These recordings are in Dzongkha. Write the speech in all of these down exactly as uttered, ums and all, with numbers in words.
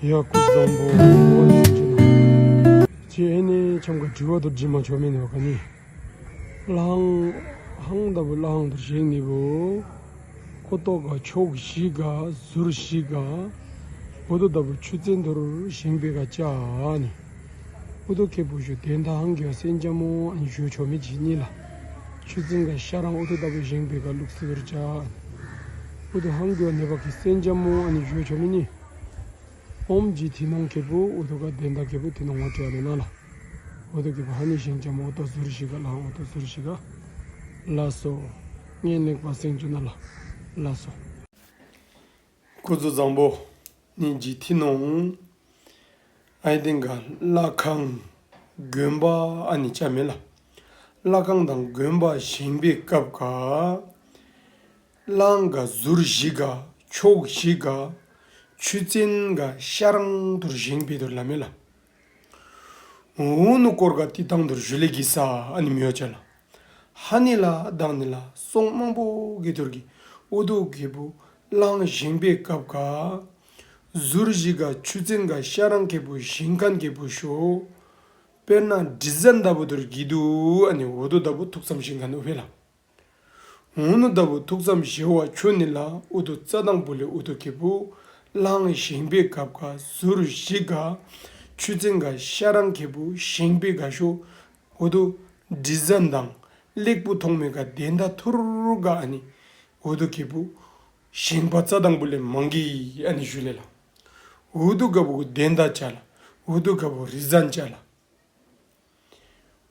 ཡ་སྐུ་གཟུགས་བཟང་པོ། ཁྱེད་ཨ་ནི་ཆམ་ག་དྲི་བ་དུ་དྲི་མ་ཆོག་མིན་ནོ་ག་ནི། ལྷང་ཧང་ད་བུ་ལྷང་དུ་བཞེངས་ནི་བུ། ཁོ་ཏོ་ག་ཕྱོགས་བཞི་ག་ཟུར་བཞི་ག་འོ་དོ་ད་བུ་ཆུ་ཚན་དུར་བཞེངས་པའི་ག་ཅ་ནི། འོ་དོ་ཁེ་བུ་ཞུ་དེན་ད་ཧང་གི་སེན་ཅ་མོ་ཨ་ནི་ཞུ་ཆོག་མི་ཅི་ནི་ལ། ཆུ་ཚན་ག་ཤ་རང་འོ་དོ་ད་བུ་བཞེངས་པའི་ག་ལུགས་སི་དུར་ཅ་ནི། འོ་དོ་ཧང་གི་ནེ་བ་གི་སེན་ཅ་མོ་ཨ་ནི་ཞུ་ཆོག་མི་ནི། ཨོམ་ཇི་ཐི་ནོང་ཁེ་བུ་འོ་དོ་ག་དེན་ད་ཁེ་བུ་ཐི་ནོང་ངོ་ཏྲ་ལེ་ན་ལ། འོ་དོ་ཁེ་བུ་ཧ་ནི་ཞིང་ཅ་མོ་འོ་དོ་ཟུར་ཞི་ག་ལ་འོ་དོ་ཟུར་ཞི་ག། ལ་སོ། ངེ་ནེག་པ་སེང་ཅུ་ན་ལ། ལ་སོ། སྐུ་གཟུགས་བཟང་པོ། ནི་ཇི་ཐི་ནོང་། ཨའི་ཏེན་ག་ལྷ་ཁང་དགོན་པ་ཨ་ནི་ཅ་མེ་ལ། ལྷ་ཁང་དང་དགོན་པ་བཞེངས་པའི་སྐབས་ག་ལྷང་ག་ཟུར་བཞི་ག་ཕྱོགས་བཞི་ག་ཆུ་ཚན་ག་ཤ་རང་དུར་བཞེངས་པའི་དུར་ལ་མེ་ལ། འུ་ནུ་སྐོར་ག་ཏི་ཏང་དུར་ཞུ་ལེ་གི་ས་ཨ་ནི་མི་ཡོ་ཅ་ལ། ཧ་ནི་ལ་དང་ནི་ལ་སོང་མང་པོ་གི་དུར་གི་འུ་དུ་གི་བུ་ལྷང་བཞེངས་པའི་སྐབས་ག་ཟུར་བཞི་ག་ཆུ་ཚན་ག་ཤ་རང་ཁེ་བུ་ཞིང་ཁན་ཁེ་བུ་ཤོ། དཔེར་ན་ཌི་ཛན་ད་བུ་དུར་གི་དུ་ཨ་ནི་འུ་དུ་ད་བུ་ཐུགས་བསམ་ཞིང་ཁན་འུ་ཕེ་ལ། འུ་ནུ་ད་བུ་ཐུགས་བསམ་ཞེ་བ་ཆོ་ནི་ལ་འུ་དུ་རྩ་དང་པོ་ལེ་འུ་དུ་ཁེ་བུ་ལྷང་བཞེངས་པའི་སྐབས་ག་ཟུར་བཞི་ག་ཆུ་ཚན་ག་ཤ་རང་ཁེ་བུ་བཞེངས་པའི་ག་ཤོ། འུ་དུ་ཌི་ཛན་དང་ལེགས་པོ་ཐོང་མེ་ག་དེན་ད་ཐུར་ག་ཨ་ནི་འུ་དུ་ཁེ་བུ་བཞེངས་པ་རྩ་དང་པོ་ལེ་མང་གི་ཨ་ནི་ཞུ་ལེ་ལ། འུ་དུ་ག་བུ་དེན་ད་ཅ་ལ། འུ་དུ་ག་བུ་རི་ཛན་ཅ་ལ།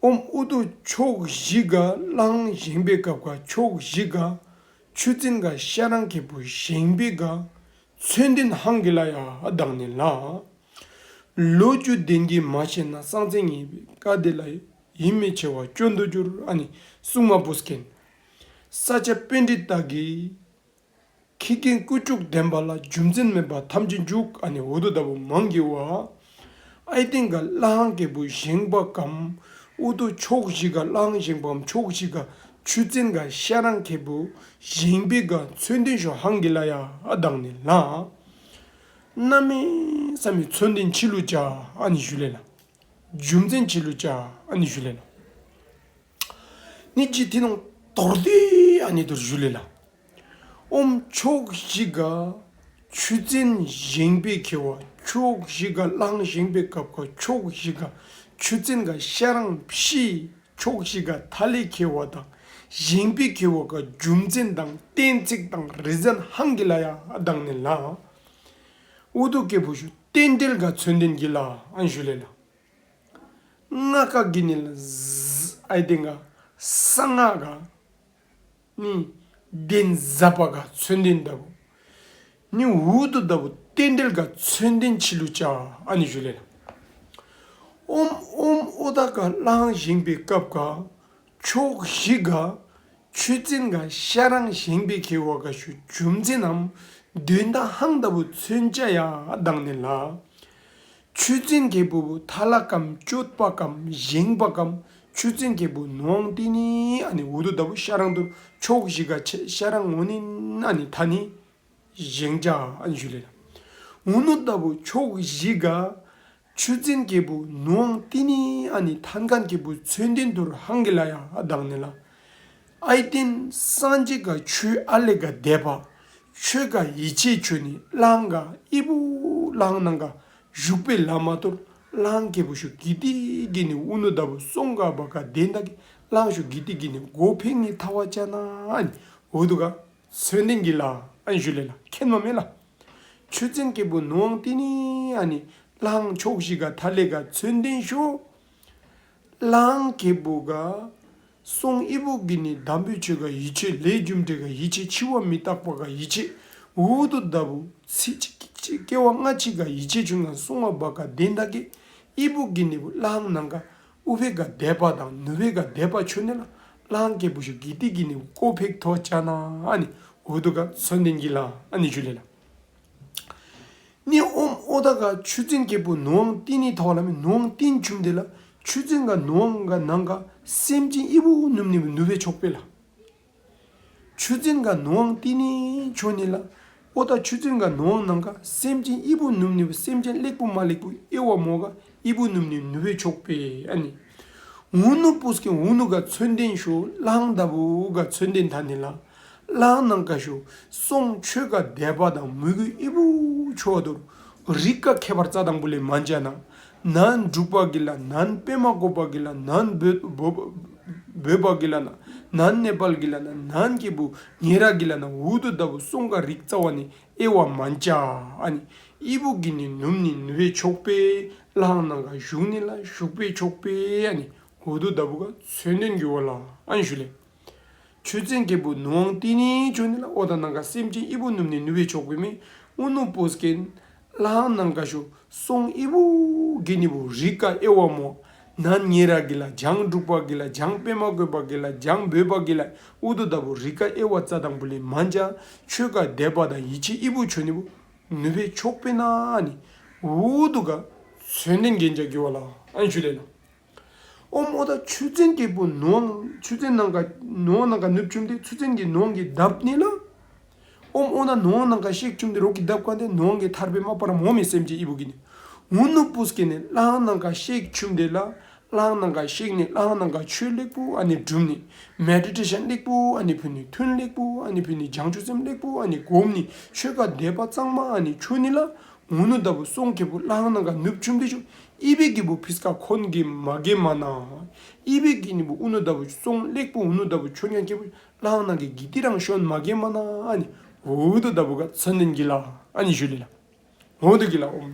ཨོམ་འུ་དུ་ཕྱོགས་བཞི་ག་ལྷང་བཞེངས་པའི་སྐབས་ག་ཕྱོགས་བཞི་ག་ཆུ་ཚན་ག་ཤ་རང་ཁེ་བུ་བཞེངས་པའི་ག་མཚོན་དོན་ཧང་གི་ལ་ཡ་དང་ནི་ལ། ལོ་རྒྱུས་ལྡན་གྱི་མ་ཤེས་ན་གསང་ཚེ་ངེས་པའི་བཀའ་དེ་ལ་ཡིད་མི་ཆེས་པ་སྐྱོན་དུ་གྱུར་ཨ་ནི་སྲུང་མ་བུ་སྐན། ས་སྐྱ་པཎྜི་ཏ་གི་ཁྱི་རྒན་ཀུ་ཅུག་ལྡན་པ་ལ་རྒྱུ་མཚན་མེད་པ་ཐམས་ཅད་འཇུག་ཨ་ནི་འུ་དུ་ད་བུ་མང་གི་བ། ཨའི་ཏེན་ག་ལྷང་ཁེ་བུ་བཞེངས་པ་གམ་འུ་དུ་ཕྱོགས་བཞི་ག་ལྷང་བཞེངས་པ་གམ་ཕྱོགས་བཞི་ག་ཆུ་ཚན་ག་ཤ་རང་ཁེ་བུ་བཞེངས་པའི་ག་མཚོན་དོན་ཤོ་ཧང་གི་ལ་ཡ་ཨ་དང་ནི་ལ། གནམ་མེད་ས་མེད་མཚོན་དོན་ཆི་ལུ་ཅ་ཨ་ནི་ཞུ་ལེ་ལ། རྒྱུ་མཚན་ཆི་ལུ་ཅ་ཨ་ནི་ཞུ་ལེ་ལ། ནི་ཇི་ཐི་ནོང་དོར་ཏེ་ཨ་ནི་དུར་ཞུ་ལེ་ལ། ཨོམ་ཕྱོགས་བཞི་ག་ཆུ་ཚན་བཞེངས་པའི་ཁེ་བ་ཕྱོགས་བཞི་ག་ལྷང་བཞེངས་པའི་སྐབས་ག་ཕྱོགས་བཞི་ག་ཆུ་ཚན་ག་ཤ་རང་ཕྱི་ཕྱོགས་བཞི་ག་ཐ་ལེ་ཁེ་བ་དང་བཞེངས་པའི་ཁེ་བ་ག་རྒྱུ་མཚན་དང་གཏན་ཚིགས་དང་རི་ཛན་ཧང་གི་ལ་ཡ་ཨ་དང་ནི་ལ། འུ་དུ་ཁེ་བུ་ཤུ་རྟེན་འབྲེལ་ག་མཚོན་དོན་གི་ལ་ཨན་ཞུ་ལེ་ལ། ལྔ་ཀ་གི་ནི་ལ་ཟ་ཨའི་ཏེན་ག་ས་ལྔ་ག་ནི་གདན་ཟ་བ་ག་མཚོན་དོན་ད་བུ། ནི་འུ་དུ་ད་བུ་རྟེན་འབྲེལ་ག་མཚོན་དོན་ཆི་ལུ་ཅ་ཨ་ནི་ཞུ་ལེ་ལ། ཨོམ་ཨོམ་ཨོ་ད་ག་ལྷང་བཞེངས་པའི་སྐབས་ག་ཕྱོགས་བཞི་ག་ཆུ་ཚན་ག་ཤ་རང་བཞེངས་པའི་ཁེ་བ་ག་ཤུ་རྒྱུ་མཚན་ནམ་དོན་དག་ཧང་ད་བུ་མཚོན་ཅ་ཡ་ཨ་དང་ནི་ལ། ཆུ་ཚན་ཁེ་བུ་ཐ་ལ་ཀམ་ཅོད་པ་ཀམ་བཞེངས་པ་ཀམ་ཆུ་ཚན་ཁེ་བུ་ནུའང་ཏི་ནི་ཨ་ནི་འུ་དུ་ད་བུ་ཤ་རང་དུ་ཕྱོགས་བཞི་ག་ཆེ་ཤ་རང་འོ་ནི་ཨ་ནི་ཐ་ནི་བཞེངས་ཅ་ཨ་ནི་ཞུ་ལེ་ལ། འུ་ནུ་ད་བུ་ཕྱོགས་བཞི་ག་ཆུ་ཚན་ཁེ་བུ་ནུའང་ཏི་ནི་ཨ་ནི་ཐན་ཁན་ཁེ་བུ་མཚོན་དོན་དུར་ཧང་གི་ལ་ཡ་ཨ་དང་ནི་ལ། ཨའི་ཏེན་སངས་རྒྱས་ག་ཆོས་ཨ་ལེ་ག་དད་པ། ཆོས་ག་ཡིད་ཆེས་ཆོ་ནི་ལྷང་ག་ཨི་བུ་ལྷང་ནང་ག་བཞུགས་པའི་ལ་མ་ཐུར་ལྷང་ཁེ་བུ་ཤུ་གི་ཏི་གི་ནི་འུ་ནུ་ད་བུ་སོང་ག་བ་ག་དེན་ད་གི་ལྷང་ཤུ་གི་ཏི་གི་ནི་གོ་ཕེང་ནི་ཐ་བ་ཅ་ན་ཨ་ནི་འུ་དུ་ག་མཚོན་དོན་གི་ལ་ཨན་ཞུ་ལེ་ལ་མཁྱེན་མ་མེ་ལ། ཆུ་ཚན་ཁེ་བུ་ནུའང་ཏི་ནི་ཨ་ནི་ལྷང་ཕྱོགས་བཞི་ག་ཐ་ལེ་ག་མཚོན་དོན་ཤོ། ལྷང་ཁེ་བུ་ག་སོང་ཨི་བུ་གི་ནི་དམ་པའི་ཆོས་ག་ཡིད་ཆེས་ལས་རྒྱུ་འབྲས་ག་ཡིད་ཆེས་འཆི་བ་མི་རྟག་པ་ག་ཡིད་ཆེས་འུ་དུ་ད་བུ་ཚེ་གཅིག་གཅིག་སྐྱེ་བ་སྔ་ཕྱི་ག་ཡིད་ཆེས་ཆུང་ན་སོང་བ་བ་ག་དེན་ད་གི་ཨི་བུ་གི་ནི་བུ་ལྷང་ནང་ག་ཨུ་བེ་ག་དད་པ་དང་ནུ་བེ་ག་དད་པ་ཆོ་ནི་ལ་ལྷང་ཁེ་བུ་ཤུ་གི་ཏི་གི་ནི་བུ་ཀོ་ཕེག་ཐོ་ཅ་ན་ཨ་ནི་འུ་དུ་ག་མཚོན་དོན་གི་ལ་ཨ་ནི་ཞུ་ལེ་ལ། ནི་ཨོམ་ཨོ་ད་ག་ཆུ་ཚན་ཁེ་བུ་ནུའང་ཏི་ནི་ཐ་བ་ལ་མི་ནུའང་ཏི་ནི་ཆུམ་དེ་ལ་ཆུ་ཚན་ག་ནུའང་ག་ནང་ག་སེམས་ཅན་ཨི་བུ་ནུམ་ནི་བུ་ནུ་བེ་ཆོག་པེ་ལ། ཆུ་ཚན་ག་ནུའང་ཏི་ནི་ཆོ་ནི་ལ། ཨོ་ད་ཆུ་ཚན་ག་ནོ་ཝང་ནང་ག་སེམས་ཅན་ཨི་བུ་ནུམ་ནི་བུ་སེམས་ཅན་ལེགས་པོ་མ་ལེགས་པོ་དབྱེ་བ་མོ་ག་ཨི་བུ་ནུམ་ནི་ནུབ་སྦེ་ཆོག་པེ་ཨ་ནི། ཨུ་ནུ་པུས་ཀེན་ཨུ་ནུ་ག་མཚོན་དོན་ཤོ་ལྷང་ད་བུ་ག་མཚོན་དོན་ཐ་ནི་ལ། ལྷང་ནང་ག་ཤོ་སོང་ཆོས་ག་དད་པ་དང་མོས་གུས་ཨི་བུ་ཆོ་དོ་རིགས་ག་ཁྱད་པར་རྩ་དང་པོ་ལས་མན་ཅ་ན། ནན་འབྲུག་པ་གི་ལ་ནན་པདྨ་བཀོད་པ་གི་ལ་ནན་བོད་བོད་བོད་པ་གི་ལ་ན་ནན་ནེ་པཱལ་གི་ལ་ན་ནན་ཁེ་བུ་ཉེ་ར་གི་ལ་ན་ཨུ་དུ་ད་བུ་སོང་ག་རིགས་རྩ་བ་ནི་དབྱེ་བ་མན་ཅ་ཨ་ནི། ཨི་བུ་གི་ནི་ནུམ་ནི་ནུབ་སྦེ་ཆོག་པེ་ལྷང་ནང་ག་ཞུགས་ནི་ལ་ཞུགས་པེ་ཆོག་པེ་ཨ་ནི། ཨུ་དུ་ད་བུ་ག་མཚོན་དོན་གི་ཝ་ལ་ཨ་ནི་ཞུ་ལེ། ཆུ་ཚན་ཁེ་བུ་ནོ་ཝང་ཏི་ནི་ཆོ་ནི་ལ་ཨོ་ད་ནང་ག་སེམས་ཅན་ཨི་བུ་ནུམ་ནི་ནུབ་སྦེ་ཆོག་པེ་མེ། ཨུ་ནུ་པུས་ཀེན་ལྷང་ནང་ག་ཤོ་སོང་ཨི་བུ་གི་ནི་བུ་རིགས་ག་དབྱེ་བ་མོ། ནན་ཉེ་ར་གི་ལ་བྱང་འབྲུག་པ་གི་ལ་བྱང་པདྨ་བཀོད་པ་གི་ལ་བྱང་བོད་པ་གི་ལ་ཨུ་དུ་ད་བུ་རིགས་ག་དབྱེ་བ་རྩ་དང་པོ་ལས་མན་ཅ། ཆོས་ག་དད་པ་དང་ཡིད་ཆེས་ཨི་བུ་ཆོ་ནི་བུ་ནུབ་སྦེ་ཆོག་པེ་ན་ཨ་ནི། ཨུ་དུ་ག་མཚོན་དོན་གན་ཅ་གི་ཝ་ལ་ཨ་ནི་ཞུ་ལེ་ལ། ཨོམ་ཨོ་ད་ཆུ་ཚན་ཁེ་བུ་ནོ་ཝང་ཆུ་ཚན་ནང་ག་ནོ་ཝང་ནང་ག་ནུབ་ཆུམ་དེ་ཆུ་ཚན་གི་ནོ་ཝང་གི་དབ་ནི་ལ། ཨོམ་ཨོ་ན་ནོ་ཝང་ནང་ག་ཤེག་ཆུམ་དེ་རོག་གི་དབ་ཀ་དེ་ནོ་ཝང་གི་ཐར་པེ་མ་པ་ར་མོ་མེ་སེམས་ཅན་ཨི་བུ་གི་ནི། ཨུ་ནུ་པུས་ཀེན་ནི་ལྷང་ནང་ག་ཤེག་ཆུམ་དེ་ལ། ལྷང་ནང་ག་ཤེག་ནི་ལྷང་ནང་ག་ཆོས་ལེགས་པོ་ཨ་ནི་སྒྲུབ་ནི། མེ་ཌི་ཊེ་ཤན་ལེགས་པོ་ཨ་ནི་ཕུལ་ནི། ཐུན་ལེགས་པོ་ཨ་ནི་ཕུལ་ནི། བྱང་ཆུབ་སེམས་ལེགས་པོ་ཨ་ནི་སྒོམ་ནི། ཆོས་ག་དད་པ་གཙང་མ་ཨ་ནི་ཆོ་ནི་ལ། ཨུ་ནུ་ད་བུ་སོང་ཁེ་བུ་ལྷང་ནང་ག་ནུབ་ཆུམ་དེ་ཤོ་ཨི་བེ་གི་བུ་ཕིས་ཀ་ཁོན་གི་མ་གེ་མ་ན། ཨི་བེ་གི་ནི་བུ་ཨུ་ནུ་ད་བུ་སོང་ལེགས་པོ་ཨུ་ནུ་ད་བུ་ཆོ་ཉན་ཁེ་བུ་ལྷང་ནང་གི་གི་ཏི་རང་ཤོན་མ་གེ་མ་ན་ཨ་ནི། ཨུ་དུ་ད་བུ་ག་མཚོན་དོན་གི་ལ་ཨ་ནི་ཞུ་ལེ་ལ། ཨུ་དུ་གི་ལ་ཨོམ།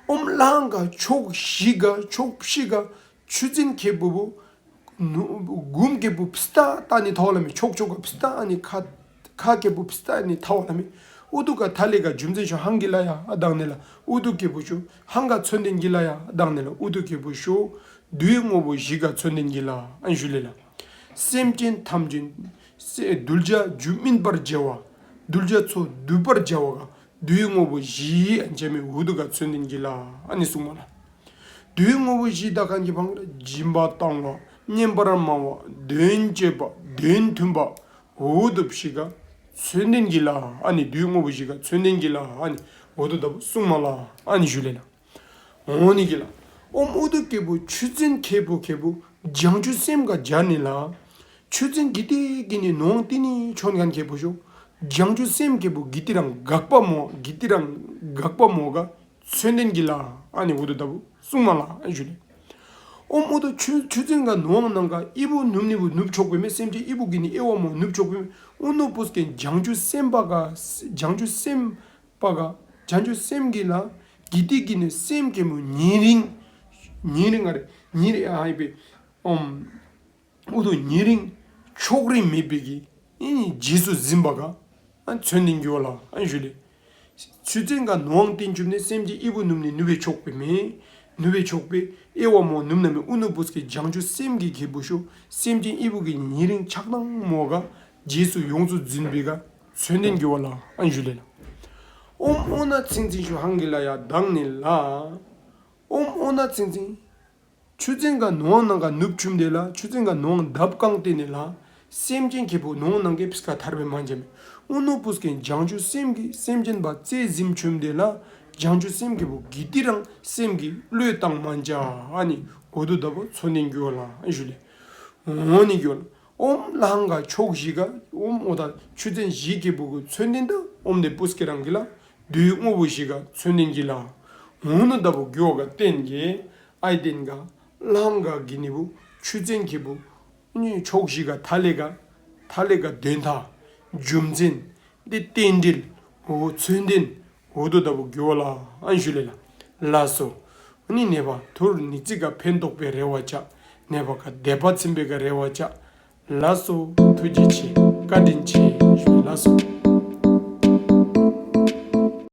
ཨོམ་ལྷང་ག་ཕྱོགས་བཞི་ག་ཕྱོགས་བཞི་ག་ཆུ་ཚན་ཁེ་བུ་བུ། ནུ་གུམ་ཁེ་བུ་ཕིས་ཏ་ཏ་ནི་ཐའོ་ལ་མེ། ཕྱོགས་ཕྱོགས་ག་ཕིས་ཏ་ཨ་ནི་ཁ་ཁ་ཁེ་བུ་ཕིས་ཏ་ཨ་ནི་ཐའོ་ལ་མེ། ཨུ་དུ་ག་ཐ་ལེ་ག་རྒྱུ་མཚན་ཤོ་ཧང་གི་ལ་ཡ་ཨ་དང་ནི་ལ། ཨུ་དུ་ཁེ་བུ་ཤོ་ཧང་ག་མཚོན་དོན་གི་ལ་ཡ་ཨ་དང་ནི་ལ། ཨུ་དུ་ཁེ་བུ་ཤོ་བསྡུ་བའི་དངོས་པོ་བཞི་ག་མཚོན་དོན་གི་ལ་ཨ་ནི་ཞུ་ལེ་ལ། སེམས་ཅན་ཐམས་ཅད་སེ་གདུལ་བྱ་རྒྱུད་སྨིན་པར་བྱ་བ། གདུལ་བྱ་ཚོགས་འདུལ་བར་བྱ་བ་ག་བསྡུ་བའི་དངོས་པོ་བཞི་ཨན་ཅེ་མི་ཨུ་དུ་ག་མཚོན་དོན་གི་ལ་ཨ་ནི་གསུངས་མ་ལ། བསྡུ་བའི་དངོས་པོ་བཞི་ད་ཁན་གི་བང་ལ་སྦྱིན་པ་བཏང་བ་སྙན་པར་སྨྲ་བ་དོན་སྤྱོད་པ་དོན་མཐུན་པ་ཨུ་དུ་བཞི་ག་མཚོན་དོན་གི་ལ་ཨ་ནི། བསྡུ་བའི་དངོས་པོ་བཞི་ག་མཚོན་དོན་གི་ལ་ཨ་ནི་ཨུ་དུ་ད་བུ་གསུངས་མ་ལ་ཨ་ནི་ཞུ་ལེ་ལ། ཨོ་ནི་གི་ལ། ཨོམ་ཨུ་དུ་ཁེ་བུ་ཆུ་ཚན་ཁེ་བུ་ཁེ་བུ་བྱང་ཆུབ་སེམས་ག་སྦྱར་ནི་ལ། ཆུ་ཚན་གི་ཏི་གི་ནི་ནོ་ཝང་ཏི་ནི་ཆོན་ཁན་ཁེ་བུ་ཤོ། བྱང་ཆུབ་སེམས་ཁེ་བུ་གི་ཏི་རང་དགག་པ་མོ་གི་ཏི་རང་དགག་པ་མོ་ག་མཚོན་དོན་གི་ལ་ཨ་ནི་ཨུ་དུ་ད་བུ་གསུངས་མ་ལ་ཨ་ཞུ་ལེ། ཨོམ་ཨུ་དུ་ཆུ་ཆུ་ཚན་ག་ནོ་ཝང་ནང་ག་ཨི་བུ་ནུབ་ནི་བུ་ནུབ་ཆོག་པེ་མེ། སེམས་ཅན་ཨི་བུ་གི་ནི་དབྱེ་བ་མོ་ནུབ་ཆོག་པེ་མེ། ཨུ་ནུ་པུས་ཀེན་བྱང་ཆུབ་སེམས་དཔའ་ག་བྱང་ཆུབ་སེམས་པ་ག་བྱང་ཆུབ་སེམས་གི་ལ་གི་ཏི་གི་ནི་སེམས་ཁེ་མོ་ཉེ་རིང་ཉེ་རིང་ཨ་རེ་ཉེ་རིང་ཨ་ཧའི་པེ། ཨོམ་ཨུ་དུ་ཉེ་རིང་ཕྱོགས་རིས་མེད་པའི་གི་ཨིན་རྗེས་སུ་འཛིན་པ་ག་ཨ་མཚོན་དོན་གི་ཝ་ལ་ཨ་ཞུ་ལེ། ཆུ་ཚན་ག་ནོ་ཝང་ཏེན་ཅུམ་ནི་སེམས་ཅན་ཨི་བུ་ནུབ་ནི་ནུབ་པེ་ཆོག་པེ་མེ། ནུབ་པེ་ཆོག་པེ་དབྱེ་བ་མོ་ནུབ་ན་མེ། ཨུ་ནུ་པུས་ཀེན་བྱང་ཆུབ་སེམས་ཀྱི་ཁེ་བུ་ཤོ་སེམས་ཅན་ཨི་བུ་གི་ཉེ་རིང་ཆགས་སྡང་མོ་ག་རྗེས་སུ་ཡོངས་སུ་འཛིན་པའི་ག་མཚོན་དོན་གི་ཝ་ལ་ཨ་ཞུ་ལེ་ལ། ཨོམ་ཨོ་ན་ཚིང་ཚིང་ཤོ་ཧང་གི་ལ་ཡ་དག་ནི་ལ། ཨོམ་ཨོ་ན་ཚིང་ཚིང་། ཆུ་ཚན་ག་ནོ་ཝང་ནང་ག་ནུབ་ཅུམ་དེ་ལ་ཆུ་ཚན་ག་ནོ་ཝང་དབ་ཀང་ཏེ་ནི་ལ། སེམས་ཅན་ཁེ་བུ་ནོ་ཝང་ནང་གེ་ཕིས་ཀ་ཐར་པེ་མན་ཅ་མེ། ཨུ་ནུ་པུས་ཀེན་བྱང་ཆུབ་སེམས་ཀྱི་སེམས་ཅན་པ་རྩེ་གཟིམ་ཅུམ་དེ་ལ་བྱང་ཆུབ་སེམས་ཁེ་བུ་གི་ཏི་རང་སེམས་ཀྱི་བློས་བཏང་མན་ཅ་ཨ་ནི་ཨུ་དུ་དབ་བོ་མཚོན་དོན་གི་ཝ་ལ་ཨ་ཞུ་ལེ། ཨོ་ནི་གི་ཝ་ལ། ཨོམ་ལྷང་ག་ཕྱོགས་བཞི་ག་ཨོམ་ཨོ་ད་ཆུ་ཚན་བཞི་ཁེ་བུ་གུ་མཚོན་དོན་ད་ཨོམ་དེ་པུས་ཀེ་རང་གི་ལ་བསྡུ་བའི་དངོས་པོ་བཞི་ག་མཚོན་དོན་གི་ལ། ཨུ་ནུ་དབ་བོ་གི་ཝ་ག་བརྟེན་གེ་ཨའི་ཏེན་ག་ལྷང་ག་གི་ནི་བུ་ཆུ་ཚན་ཁེ་བུ་ནི་ཕྱོགས་བཞི་ག་ཐ་ལེ་ག་ཐ་ལེ་ག་དོན་དག་རྒྱུ་མཚན་དེ་རྟེན་འབྲེལ་ཨོ་མཚོན་དོན་ཨུ་དུ་དབ་བོ་གི་ཝ་ལ་ཨ་ཞུ་ལེ་ལ། ལགས་སོ། ཨ་ནི་ནེ་བ་ཐུར་ནི་ཙི་ག་ཕན་ཐོགས་པའི་རེ་བ་ཅ། ནེ་བ་ག་དད་པ་ཚིམ་པའི་ག་རེ་བ་ཅ། ལགས་སོ། ཐུགས་རྗེ་ཆེ། བཀའ་དྲིན་ཆེ་ཞུ། ལགས་སོ།